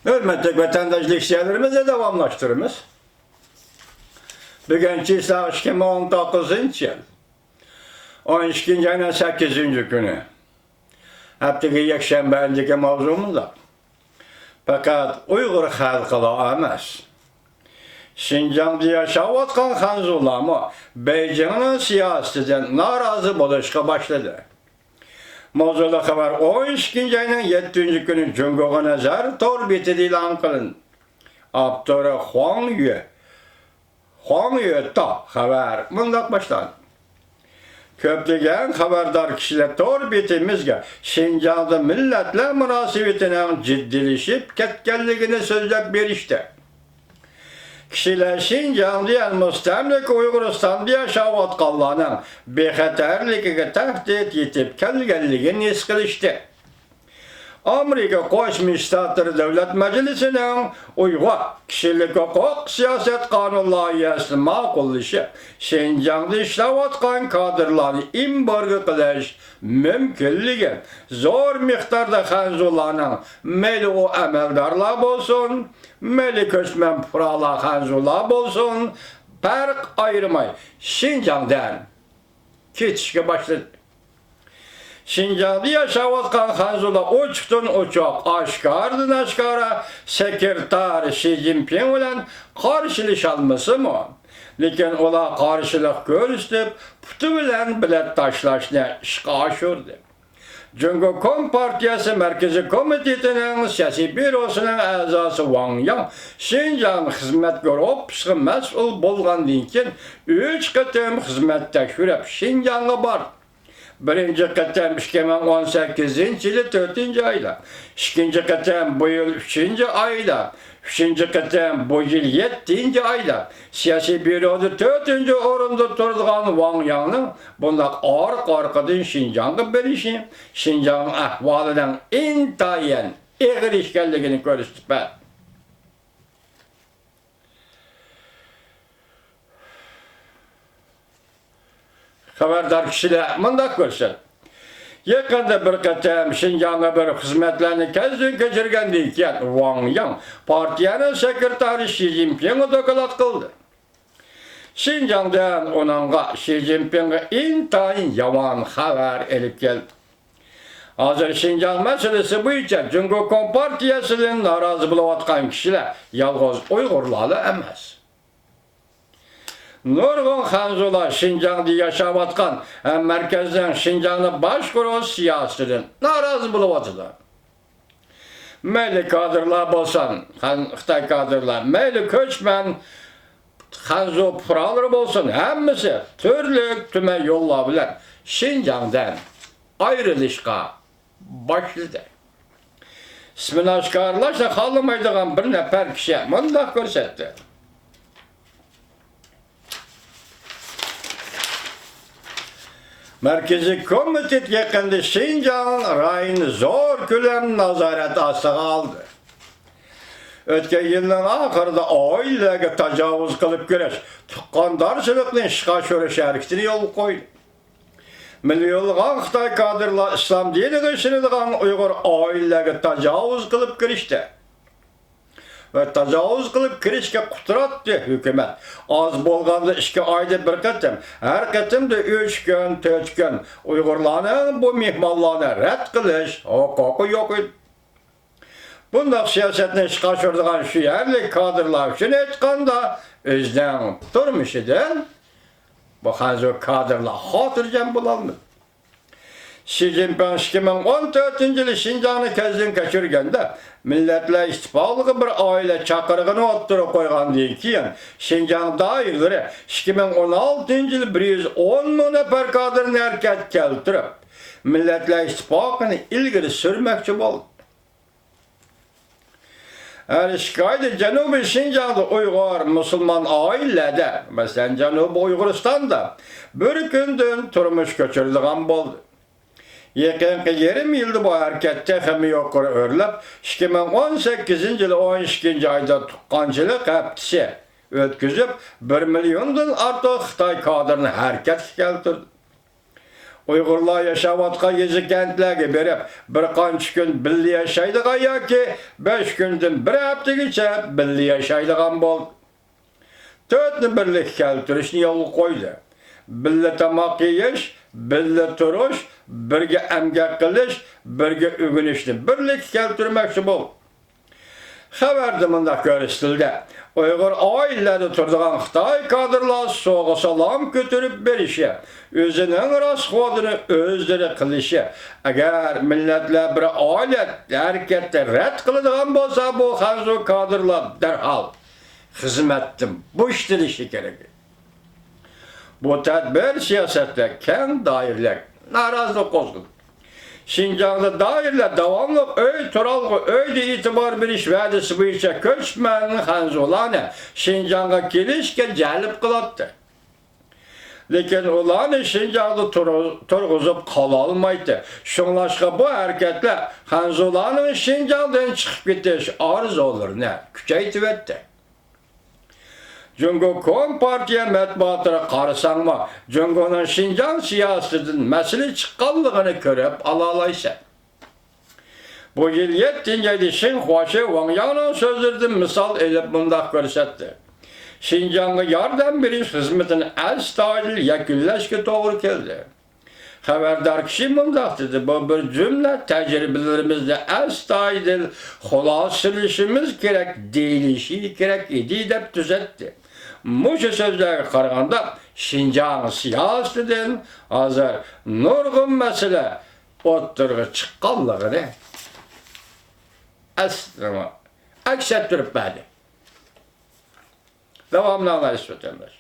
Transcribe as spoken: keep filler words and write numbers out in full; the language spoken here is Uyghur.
ھۆرمەتلىك ۋەتەنداش، لېكسىيەلىرىمىزنى داۋاملاشتۇرىمىز. بۈگۈن چىسلاق ئىككى مىڭ ئون توققۇزىنچى يىل، ئون ئىككىنچى ئاينىڭ سەككىزىنچى كۈنى. ھەپتىگە يەكشەنبە ئەندىكى ماۋزۇ مۇنداق. پەقەت ئۇيغۇر خەلقىلا ئەمەس، شىنجاڭدا ياشاۋاتقان خەنزۇلارمۇ بېيجىڭنىڭ سىياسىتىدىن نارازى بولۇشقا باشلىدى. ماۋزۇلۇق خەۋەر ئون ئىككىنچى ئاينىڭ يەتتىنچى كۈنى جۇڭگوغا نەزەر تور بېتىدە ئېلان قىلىندى. ئاپتورى خۇاڭ يۈ. خۇاڭ يۆتا. خەۋەر مۇنداق باشلاندى. كۆپلىگەن خەۋەردار كىشىلەر تور بېتىمىزگە شىنجاڭدا مىللەتلەر مۇناسىۋىتىنىڭ جىددىيلىشىپ كەتكەنلىكىنى سۆزلەپ بېرىشتى. كىشىلەر شىنجاڭ دېگەن مۇستەملىكە ئۇيغۇرىستاندا ياشاۋاتقانلارنىڭ بىخەتەرلىكىگە تەھدىت يېتىپ كەلگەنلىكىنى ھېس قىلىشتى. ئامېرىكا قوشما شتاتلىرى دۆلەت مەجلىسىنىڭ ئۇيغۇر كىشىلىك ھوقۇق سىياسەت قانۇن لايىھەسىنى ماقۇللىشى شىنجاڭدا ئىشلەۋاتقان كادىرلارنى ئېمبارگو قىلىش مۇمكىنلىكى زور مىقداردا خەنزۇلارنىڭ، مەيلى ئۇ ئەمەلدارلار بولسۇن، مەيلى كۆچمەن پۇقرالار خەنزۇلار بولسۇن، پەرق ئايرىماي شىنجاڭدىن كېتىشكە باشلىدى. شىنجاڭدا ياشاۋاتقان خەنزۇلار ئوچۇقتىن ئوچۇق، ئاشكارىدىن ئاشكارا سېكرېتار شى جىنپىڭ بىلەن قارشىلىشالمىسىمۇ، لېكىن ئۇلار قارشىلىق كۆرسىتىپ، پۇتى بىلەن بېلەت تاشلاشنى ئىشقا ئاشۇردى. جۇڭگو كومپارتىيەسى مەركىزىي كومىتېتىنىڭ سىياسىي بيۇروسىنىڭ ئەزاسى ۋاڭ ياڭ شىنجاڭ خىزمەت گۇرۇپپىسىغا مەسئۇل بولغاندىن كېيىن، ئۈچ قېتىم خىزمەت تەكشۈرۈپ شىنجاڭغا باردى. بىرىنچى قېتىم ئىككى مىڭ ئون سەككىزىنچى يىلى تۆتىنچى ئايدا، ئىككىنچى قېتىم بۇ يىل ئۈچىنچى ئايدا، ئۈچىنچى قېتىم بۇ يىل يەتتىنچى ئايدا سىياسىي بيۇرودا تۆتىنچى ئورۇندا تۇرىدىغان ۋاڭ ياڭنىڭ بۇنداق ئارقا-ئارقىدىن شىنجاڭغا بېرىشى شىنجاڭنىڭ ئەھۋالىنىڭ ئىنتايىن ئېغىر ئىكەنلىكىنى كۆرسىتىپ بەردى. خەۋەردار كىشىلەر مۇنداق كۆرسەتتى. يېقىندا بىر قېتىم شىنجاڭغا بېرىپ خىزمەتلەرنى كەزدىن كەچۈرگەندىن كېيىن، ۋاڭ ياڭ پارتىيەنىڭ سېكرېتارى شى جىنپىڭغا دوكلات قىلدى. شىنجاڭدىن ئۇنىڭغا، شى جىنپىڭغا ئىنتايىن يامان خەۋەر ئېلىپ كەلدى. ھازىر شىنجاڭ مەسىلىسى بويىچە جۇڭگو كومپارتىيەسىدىن نارازى بولۇۋاتقان كىشىلەر يالغۇز ئۇيغۇرلارلا ئەمەس. نۇرغۇن خەنزۇلار شىنجاڭدا ياشاۋاتقان ھەم مەركەزنىڭ شىنجاڭنى باشقۇرۇش سىياسىتىدىن نارازى بولۇۋاتىدۇ. مەيلى كادىرلار بولسۇن، خەن-، خىتاي كادىرلار، مەيلى كۆچمەن خەنزۇ پۇقرالىرى بولسۇن، ھەممىسى تۈرلۈك تۈمەن يوللار بىلەن شىنجاڭدىن ئايرىلىشقا باشلىدى. ئىسمىنى ئاشكارىلاشنى خالىمايدىغان بىر نەپەر كىشى مۇنداق كۆرسەتتى. مەركىزىي كومىتېت يېقىندا شىنجاڭ رايونىنى زور كۆلەم نازارەت ئاستىغا ئالدى. ئۆتكەن يىلنىڭ ئاخىرىدا ئائىلىلەرگە تاجاۋۇز قىلىپ كىرىش، تۇغقاندارچىلىقنى ئىشقا ئاشۇرۇش ھەرىكىتىنى يولغا قويدى. مىليونلىغان خىتاي كادىرلار ئىسلام دىنىغا ئىشىنىدىغان ئۇيغۇر ئائىلىلەرگە تاجاۋۇز قىلىپ كىرىشتى. ۋە تاجاۋۇز قىلىپ كىرىشكە قۇتراتتى ھۆكۈمەت. ئاز بولغاندا ئىككى ئايدا بىر قېتىم، ھەر قېتىمدا ئۈچ كۈن، تۆت كۈن ئۇيغۇرلارنىڭ بۇ مېھمانلارنى رەت قىلىش ھوقۇقى يوق ئىدى. بۇنداق سىياسەتنى ئىشقا ئاشۇرىدىغان شۇ يەرلىك كادىرلار ئۈچۈن ئېيتقاندا، ئۆزىنىڭ تۇرمۇشىدىن بۇ خەنزۇ كادىرلار خاتىرجەم بولالمىدى. شى جىنپىڭ ئىككى مىڭ ئون تۆتىنچى يىلى شىنجاڭنى كەزدىن كەچۈرگەندە، مىللەتلەر ئىتتىپاقلىقى بىر ئائىلە چاقىرىقىنى ئوتتۇرىغا قويغاندىن كېيىن، شىنجاڭ دائىرىلىرى ئىككى مىڭ ئون ئالتىنچى يىلى بىر يۈز ئون مىڭ نەپەر كادىرنى ھەرىكەتكە كەلتۈرۈپ، مىللەتلەر ئىتتىپاقىنى ئىلگىرى سۈرمەكچى بولدى. ھەر ئىككى ئايدا جەنۇبىي شىنجاڭدا ئۇيغۇر مۇسۇلمان ئائىلىلەردە، مەسىلەن، جەنۇبىي ئۇيغۇرىستاندا بىر كۈندىن تۇرمۇش كۆچۈرىدىغان بولدى. يېقىنقى يېرىم يىلدا بۇ ھەرىكەت تېخىمۇ يۇقىرى ئۆرلەپ، ئىككى مىڭ ئون سەككىزىنچى يىلى ئون ئىككىنچى ئايدا تۇغقانچىلىق ھەپتىسى ئۆتكۈزۈپ، بىر مىليوندىن ئارتۇق خىتاي كادىرىنى ھەرىكەتكە كەلتۈردى. ئۇيغۇرلار ياشاۋاتقان يېزا-كەنتلەرگە بېرىپ، بىر قانچە كۈن بىللە ياشايدىغان ياكى بەش كۈندىن بىر ھەپتىگىچە بىللە ياشايدىغان بولدى. تۆتنى بىرلىككە كەلتۈرۈشنى يولغا قويدى. بىللە تاماق يېيىش، بىللە تۇرۇش، بىرگە ئەمگەك قىلىش، بىرگە ئۆگىنىشنى بىرلىككە كەلتۈرمەكچى بولدى. خەۋەردە مۇنداق كۆرسىتىلدى: ئۇيغۇر ئائىلىلەردە تۇرىدىغان خىتاي كادىرلار سوغا سالام كۆتۈرۈپ بېرىشى، ئۆزىنىڭ راسخوتىنى ئۆزلىرى قىلىشى، ئەگەر مىللەتلەر بىر ئائىلە ھەرىكەتتە رەت قىلىدىغان بولسا، بۇ خەنزۇ كادىرلار دەرھال خىزمەتتىن بوشىتىلىشى كېرەك. بۇ تەدبىر سىياسەتتە كەڭ دائىرىلىك نارازىلىق قوزغىدى. شىنجاڭدا دائىرىلەر داۋاملىق ئۆي تۇرالغۇ، ئۆيدە ئېتىبار بېرىش ۋەدىسى بويىچە كۆچمەن خەنزۇلارنى شىنجاڭغا كېلىشكە جەلپ قىلاتتى. لېكىن ئۇلارنى شىنجاڭدا تۇرغۇ-، تۇرغۇزۇپ قالالمايتتى. شۇڭلاشقا بۇ ھەرىكەتلەر خەنزۇلارنىڭ شىنجاڭدىن چىقىپ كېتىش ئارزۇلىرىنى كۈچەيتىۋەتتى. جۇڭگو كومپارتىيە مەتبۇئاتىغا قارىساڭمۇ، جۇڭگونىڭ شىنجاڭ سىياسىتىدىن مەسىلە چىققانلىقىنى كۆرۈپ ئالالايسەن. بۇ يىل يەتتىنچى ئايدا شېڭ خۇاشې ۋاڭ ياڭنىڭ سۆزلىرىدىن مىسال ئېلىپ مۇنداق كۆرسەتتى: شىنجاڭغا ياردەم بېرىش خىزمىتىنى ئەستايىدىل يەكۈنلەشكە توغرا كەلدى. خەۋەردار كىشى مۇنداق دېدى: بۇ بىر جۈملە تەجرىبىلىرىمىزنى ئەستايىدىل خۇلاسىلىشىمىز كېرەك، دېيىلىشى كېرەك ئىدى، دەپ تۈزەتتى. مۇشۇ سۆزلەرگە قارىغاندا، شىنجاڭ سىياسىتىدىن ھازىر نۇرغۇن مەسىلە ئوتتۇرىغا چىققانلىقىنى ئەس-، ئەكس ئەتتۈرۈپ بەردى. داۋامىنى ئاڭلايسىز، ۋەتەنداش.